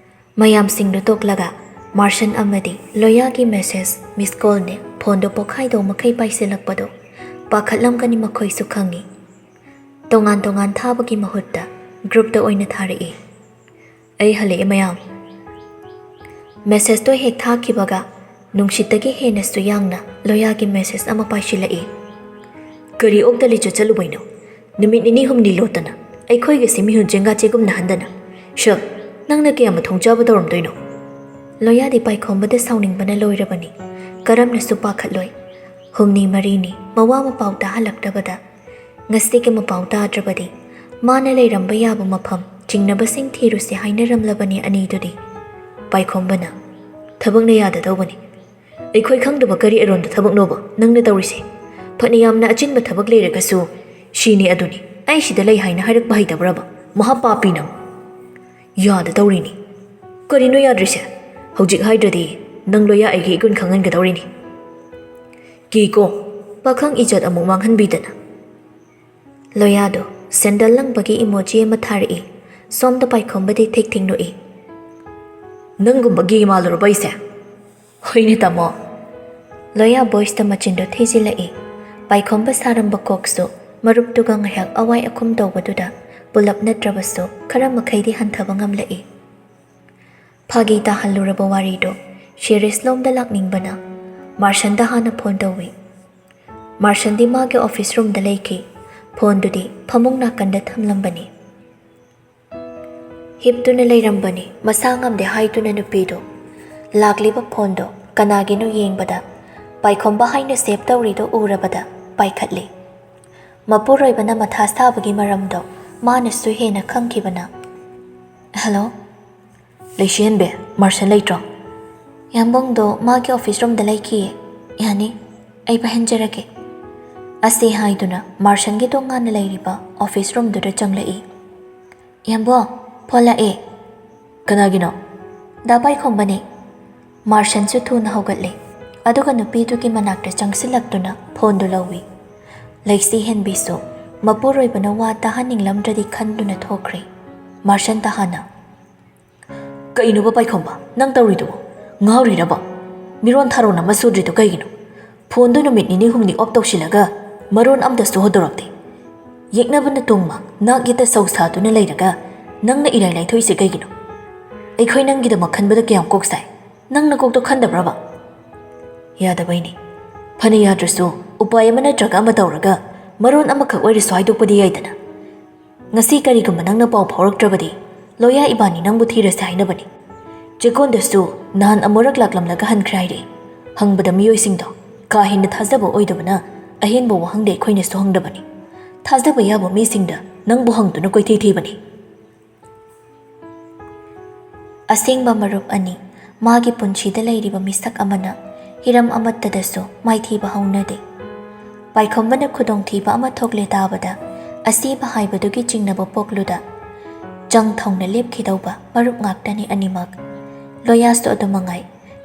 ꯃꯌꯥꯝꯁꯤꯡꯗꯨ ꯇꯣꯛꯂꯒ ꯃꯥꯔꯁꯟ ꯑꯃꯗꯤ ꯂꯣꯌꯥꯒꯤ ꯃꯦꯁꯦꯖ, ꯃꯤꯁ ꯀꯣꯜꯅꯦ, ꯐꯣꯟꯗꯣ ꯄꯣꯛꯈꯥꯏꯗꯧ ꯃꯈꯩ ꯄꯥꯏꯁꯤꯜꯂꯛꯄꯗꯣ ꯄꯥꯈꯠꯂꯝꯒꯅꯤ ꯃꯈꯣꯏꯁꯨ ꯈꯪꯉꯤ꯫ ꯇꯣꯉꯥꯟ ꯇꯣꯉꯥꯟ ꯊꯥꯕꯒꯤ ꯃꯍꯨꯠꯇ ꯒ꯭ꯔꯨꯞꯇ ꯑꯣꯏꯅ ꯊꯥꯔꯛꯏ꯫ "ꯑꯩ ꯍꯜꯂꯛꯑꯦ ꯃꯌꯥꯝ꯫" ꯃꯦꯁꯦꯖꯇꯣ ꯍꯦꯛ ꯊꯥꯈꯤꯕꯒ ꯅꯨꯡꯁꯤꯠꯇꯒꯤ ꯍꯦꯟꯅꯁꯨ ꯌꯥꯡꯅ ꯂꯣꯌꯥꯒꯤ ꯃꯦꯁꯦꯖ ꯑꯃ ꯄꯥꯏꯁꯤꯜꯂꯛꯏ꯫ "ꯀꯔꯤ ꯑꯣꯛꯇ ꯂꯤꯆꯠ ꯆꯠꯂꯨꯕꯩꯅꯣ? ꯅꯨꯃꯤꯠ ꯅꯤꯅꯤ ꯍꯨꯝꯅꯤ ꯂꯣꯠꯇꯅ ꯑꯩꯈꯣꯏꯒꯁꯦ ꯃꯤꯍꯨꯟ ꯆꯦꯡꯒꯥ ꯆꯦꯒꯨꯝꯅꯍꯟꯗꯅ꯫ ꯁꯛ, ꯅꯪꯅ ꯀꯌꯥ ꯃꯊꯣꯡ ꯆꯥꯕ ꯇꯧꯔꯝꯗꯣꯏꯅꯣ?" ꯂꯣꯌꯥꯗꯤ ꯄꯥꯏꯈꯣꯝꯕꯗ ꯁꯥꯎꯅꯤꯡꯕꯅ ꯂꯣꯏꯔꯕꯅꯤ꯫ ꯀꯔꯝꯅꯁꯨ ꯄꯥꯈꯠꯂꯣꯏ꯫ ꯍꯨꯝꯅꯤ ꯃꯔꯤꯅꯤ ꯃꯋꯥ ꯃꯄꯥꯎ ꯇꯥꯍꯜꯂꯛꯇꯕꯗ ꯉꯁꯤꯒꯤ ꯃꯄꯥꯎ ꯇꯥꯗ꯭ꯔꯕꯗꯤ ꯃꯥꯅ ꯂꯩꯔꯝꯕ ꯌꯥꯕ ꯃꯐꯝ ꯆꯤꯡꯅꯕꯁꯤꯡ ꯊꯤꯔꯨꯁꯦ ꯍꯥꯏꯅꯔꯝꯂꯕꯅꯤ ꯑꯅꯤꯗꯨꯗꯤ꯫ ꯄꯥꯏꯈꯣꯝꯕꯅ, "ꯊꯕꯛꯅ ꯌꯥꯗꯗꯧꯕꯅꯤ꯫ ꯑꯩꯈꯣꯏ ꯈꯪꯗꯕ ꯀꯔꯤ ꯑꯔꯣꯟꯕ ꯊꯕꯛꯅꯣꯕ ꯅꯪꯅ ꯇꯧꯔꯤꯁꯦ? ꯐꯅ ꯌꯥꯝꯅ ꯑꯆꯤꯟꯕ ꯊꯕꯛ ꯂꯩꯔꯒꯁꯨ ꯁꯤꯅꯤ ꯑꯗꯨꯅꯤ, ꯑꯩ ꯁꯤꯗ ꯂꯩ ꯍꯥꯏꯅ ꯍꯥꯏꯔꯛꯄ ꯍꯩꯇꯕ꯭ꯔꯕ? ꯃꯍꯥ ꯄꯥꯄꯤ ꯅꯪ!" "ꯌꯥꯗ ꯇꯧꯔꯤꯅꯤ꯫ ꯀꯔꯤꯅꯣ ꯌꯥꯗ꯭ꯔꯤꯁꯦ? ꯍꯧꯖꯤꯛ ꯍꯥꯏꯗ꯭ꯔꯗꯤ ꯅꯪ ꯂꯣꯌꯥ ꯑꯩꯒꯤ ꯏꯒꯨꯟ ꯈꯪꯍꯟꯒꯗꯧꯔꯤꯅꯤ꯫ ꯀꯤꯀꯣ, ꯄꯥꯈꯪ ꯏꯖꯠ ꯑꯃꯨꯛ ꯃꯥꯡꯍꯟꯕꯤꯗꯅ꯫" ꯂꯣꯌꯥꯗꯣ ꯁꯦꯟꯗꯜ ꯂꯪꯕꯒꯤ ꯏꯃꯣꯖꯤ ꯑꯃ ꯊꯥꯔꯛꯏ꯫ ꯁꯣꯝꯗ ꯄꯥꯏꯈꯣꯝꯕꯗꯤ ꯊꯤꯛ ꯊꯤꯛ ꯅꯣꯛꯏ꯫ "ꯅꯪꯒꯨꯝꯕ ꯒꯦ ꯃꯥꯜꯂꯨꯔꯕ ꯑꯩꯁꯦ?" "ꯍꯣꯏꯅꯦ ꯇꯥꯃꯣ꯫" ꯂꯣꯌꯥ ꯚꯣꯏꯁꯇ ꯃꯆꯤꯟꯗꯣ ꯊꯤꯖꯤꯜꯂꯛꯏ꯫ ꯄꯥꯏꯈꯣꯝꯕ ꯁꯥꯔꯝꯕ ꯀꯣꯛꯁꯨ ꯃꯔꯨꯞꯇꯨꯒ ꯉꯥꯏꯍꯥꯛ ꯑꯋꯥꯏ ꯑꯈꯨꯝ ꯇꯧꯕꯗꯨꯗ ꯄꯨꯂꯞ ꯅꯠꯇ꯭ꯔꯕꯁꯨ ꯈꯔ ꯃꯈꯩꯗꯤ ꯍꯟꯊꯕ ꯉꯝꯂꯛꯏ꯫ ꯐꯥꯒꯤ ꯇꯥꯍꯜꯂꯨꯔꯕ ꯋꯥꯔꯤꯗꯣ ꯁꯤꯔꯤꯌꯁ ꯂꯣꯝꯗ ꯂꯥꯛꯅꯤꯡꯕꯅ ꯃꯥꯔꯁꯟꯗ ꯍꯥꯟꯅ ꯐꯣꯟ ꯇꯧꯏ꯫ ꯃꯥꯔꯁꯟꯗꯤ ꯃꯥꯒꯤ ꯑꯣꯐꯤꯁ ꯔꯨꯝꯗ ꯂꯩꯈꯤ꯫ ꯐꯣꯟꯗꯨꯗꯤ ꯐꯃꯨꯡ ꯅꯥꯀꯟꯗ ꯊꯝꯂꯝꯕꯅꯤ꯫ ꯍꯤꯞꯇꯨꯅ ꯂꯩꯔꯝꯕꯅꯤ, ꯃꯁꯥ ꯉꯝꯗꯦ ꯍꯥꯏꯗꯨꯅ ꯅꯨꯄꯤꯗꯣ꯫ ꯂꯥꯛꯂꯤꯕ ꯐꯣꯟꯗꯣ ꯀꯅꯥꯒꯤꯅꯣ ꯌꯦꯡꯕꯗ ꯄꯥꯏꯈꯣꯝꯕ ꯍꯥꯏꯅ ꯁꯦꯚ ꯇꯧꯔꯤꯗꯣ ꯎꯔꯕꯗ ꯄꯥꯏꯈꯠꯂꯤ꯫ ꯃꯄꯨꯔꯣꯏꯕꯅ ꯃꯊꯥ ꯁꯥꯕꯒꯤ ꯃꯔꯝꯗꯣ ꯃꯥꯅꯁꯨ ꯍꯦꯟꯅ ꯈꯪꯈꯤꯕꯅ, "ꯍꯜꯂꯣ?" "ꯂꯩꯁꯤꯍꯟꯕꯤ, ꯃꯥꯔꯁꯟ ꯂꯩꯇ꯭ꯔꯣ?" "ꯌꯥꯝꯕꯨꯡꯗꯣ ꯃꯥꯒꯤ ꯑꯣꯐꯤꯁ ꯔꯨꯝꯗ ꯂꯩꯈꯤꯌꯦ꯫ ꯌꯥꯅꯤ, ꯑꯩ ꯄꯥꯏꯍꯟꯖꯔꯒꯦ꯫" ꯑꯁꯤ ꯍꯥꯏꯗꯨꯅ ꯃꯥꯔꯁꯟꯒꯤ ꯇꯣꯉꯥꯟꯅ ꯂꯩꯔꯤꯕ ꯑꯣꯐꯤꯁ ꯔꯨꯝꯗꯨꯗ ꯆꯪꯂꯛꯏ꯫ "ꯌꯥꯝꯕꯨꯡ, ꯐꯣꯟ ꯂꯥꯛꯑꯦ꯫" "ꯀꯅꯥꯒꯤꯅꯣ?" "ꯗꯥ ꯄꯥꯏꯈꯣꯝꯕꯅꯦ꯫" ꯃꯥꯔꯁꯟꯁꯨ ꯊꯨꯅ ꯍꯧꯒꯠꯂꯦ, ꯑꯗꯨꯒ ꯅꯨꯄꯤꯗꯨꯒꯤ ꯃꯅꯥꯛꯇ ꯆꯪꯁꯤꯜꯂꯛꯇꯨꯅ ꯐꯣꯟꯗꯨ ꯂꯧꯏ꯫ ꯂꯩꯁꯤ ꯍꯦꯟꯕꯤꯁꯨ ꯃꯄꯨꯔꯣꯏꯕꯅ ꯋꯥ ꯇꯥꯍꯟꯅꯤꯡꯂꯝꯗ꯭ꯔꯗꯤ ꯈꯟꯗꯨꯅ ꯊꯣꯛꯈ꯭ꯔꯦ꯫ ꯃꯥꯔꯁꯟ ꯇꯍꯥꯟꯅ, "ꯀꯩꯅꯣꯕ ꯄꯥꯏꯈꯣꯝꯕ, ꯅꯪ ꯇꯧꯔꯤꯗꯨꯕꯣ? ꯉꯥꯎꯔꯤꯔꯕ? ꯃꯤꯔꯣꯟ ꯊꯥꯔꯣꯟ ꯑꯃ ꯁꯨꯗ꯭ꯔꯤꯗꯣ ꯀꯩꯒꯤꯅꯣ? ꯐꯣꯟꯗꯨ ꯅꯨꯃꯤꯠ ꯅꯤꯅꯤ ꯍꯨꯝꯅꯤ ꯑꯣꯐ ꯇꯧꯁꯤꯜꯂꯒ ꯃꯔꯣꯟ ꯑꯝꯇ ꯁꯨꯍꯧꯗꯧꯔꯛꯇꯦ꯫ ꯌꯦꯛꯅꯕ ꯅꯇꯣꯡꯃ ꯅꯥꯛ ꯌꯦꯠꯇ ꯁꯧ ꯁꯥꯗꯨꯅ ꯂꯩꯔꯒ ꯅꯪꯅ ꯏꯔꯥꯏ ꯂꯥꯏꯊꯣꯛꯏꯁꯦ ꯀꯩꯒꯤꯅꯣ? ꯑꯩꯈꯣꯏ ꯅꯪꯒꯤꯗꯃꯛ ꯈꯟꯕꯗ ꯀꯌꯥꯝ ꯀꯣꯛ ꯁꯥꯏ꯫ ꯅꯪ ꯅꯀꯣꯛꯇꯣ ꯈꯟꯗꯕ꯭ꯔꯕ?" "ꯌꯥꯗꯕꯩꯅꯦ꯫ ꯐꯅ ꯌꯥꯗ꯭ꯔꯁꯨ ꯎꯄꯥꯏ ꯑꯃ ꯅꯠꯇ꯭ꯔꯒ ꯑꯃ ꯇꯧꯔꯒ ꯃꯔꯣꯟ ꯑꯃꯈꯛ ꯑꯣꯏꯔꯁꯨ ꯍꯥꯏꯗꯣꯛꯄꯗꯤ ꯌꯥꯏꯗꯅ꯫ ꯉꯁꯤ ꯀꯔꯤꯒꯨꯝꯕ ꯅꯪꯅ ꯄꯥꯎ ꯐꯥꯎꯔꯛꯇ꯭ꯔꯕꯗꯤ ꯂꯣꯌꯥ ꯏꯕꯥꯅꯤ ꯅꯪꯕꯨ ꯊꯤꯔꯁꯦ ꯍꯥꯏꯅꯕꯅꯤ꯫ ꯆꯦꯛꯀꯣꯟꯗꯁꯨ ꯅꯍꯥꯟ ꯑꯃꯨꯔꯛ ꯂꯥꯛꯂꯝꯂꯒ ꯍꯟꯈ꯭ꯔꯦ ꯍꯥꯏꯔꯦ꯫ ꯍꯪꯕꯗ ꯃꯤꯑꯣꯏꯁꯤꯡꯗꯣ ꯀꯥ ꯍꯦꯟꯅ ꯊꯥꯖꯕ ꯑꯣꯏꯗꯕꯅ ꯑꯍꯦꯟꯕ ꯋꯥꯍꯪꯗꯤ ꯑꯩꯈꯣꯏꯅꯁꯨ ꯍꯪꯗꯕꯅꯤ꯫ ꯊꯥꯖꯕ ꯌꯥꯕ ꯃꯤꯁꯤꯡꯗ ꯅꯪꯕꯨ ꯍꯪꯗꯨꯅ ꯀꯣꯏꯊꯤ ꯊꯤꯕꯅꯤ꯫" ꯑꯁꯦꯡꯕ ꯃꯔꯨꯞ ꯑꯅꯤ, ꯃꯥꯒꯤ ꯄꯨꯟꯁꯤꯗ ꯂꯩꯔꯤꯕ ꯃꯤꯁꯛ ꯑꯃꯅ ꯍꯤꯔꯝ ꯑꯃꯠꯇꯗꯁꯨ ꯃꯥꯏꯊꯤꯕ ꯍꯧꯅꯗꯦ꯫ ꯄꯥꯏꯈꯣꯝꯕꯅ ꯈꯨꯗꯣꯡꯊꯤꯕ ꯑꯃ ꯊꯣꯛꯂꯦ ꯇꯥꯕꯗ ꯑꯁꯤꯕ ꯍꯥꯏꯕꯗꯨꯒꯤ ꯆꯤꯡꯅꯕ ꯄꯣꯛꯂꯨꯗ ꯆꯪ ꯊꯧꯅ ꯂꯦꯞꯈꯤꯗꯧꯕ ꯃꯔꯨꯞ ꯉꯥꯛꯇꯅꯤ ꯑꯅꯤꯃꯛ꯫ ꯂꯣꯌꯥꯁꯨ ꯑꯗꯨꯃꯉꯥꯏ꯫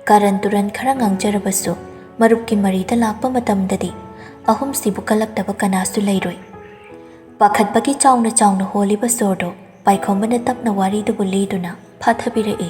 ꯀꯥꯔꯟ ꯇꯨꯔꯟ ꯈꯔ ꯉꯥꯡꯖꯔꯕꯁꯨ ꯃꯔꯨꯞꯀꯤ ꯃꯔꯤꯗ ꯂꯥꯛꯄ ꯃꯇꯝꯗꯗꯤ ꯑꯍꯨꯝꯁꯤꯕꯨ ꯀꯜꯂꯛꯇꯕ ꯀꯅꯥꯁꯨ ꯂꯩꯔꯣꯏ꯫ ꯄꯥꯈꯠꯄꯒꯤ ꯆꯥꯎꯅ ꯆꯥꯎꯅ ꯍꯣꯜꯂꯤꯕ ꯁꯣꯔꯗꯣ ꯄꯥꯏꯈꯣꯝꯕꯅ ꯇꯞꯅ ꯋꯥꯔꯤꯗꯨꯕꯨ ꯂꯤꯗꯨꯅ ꯐꯥꯊꯕꯤꯔꯛꯏ꯫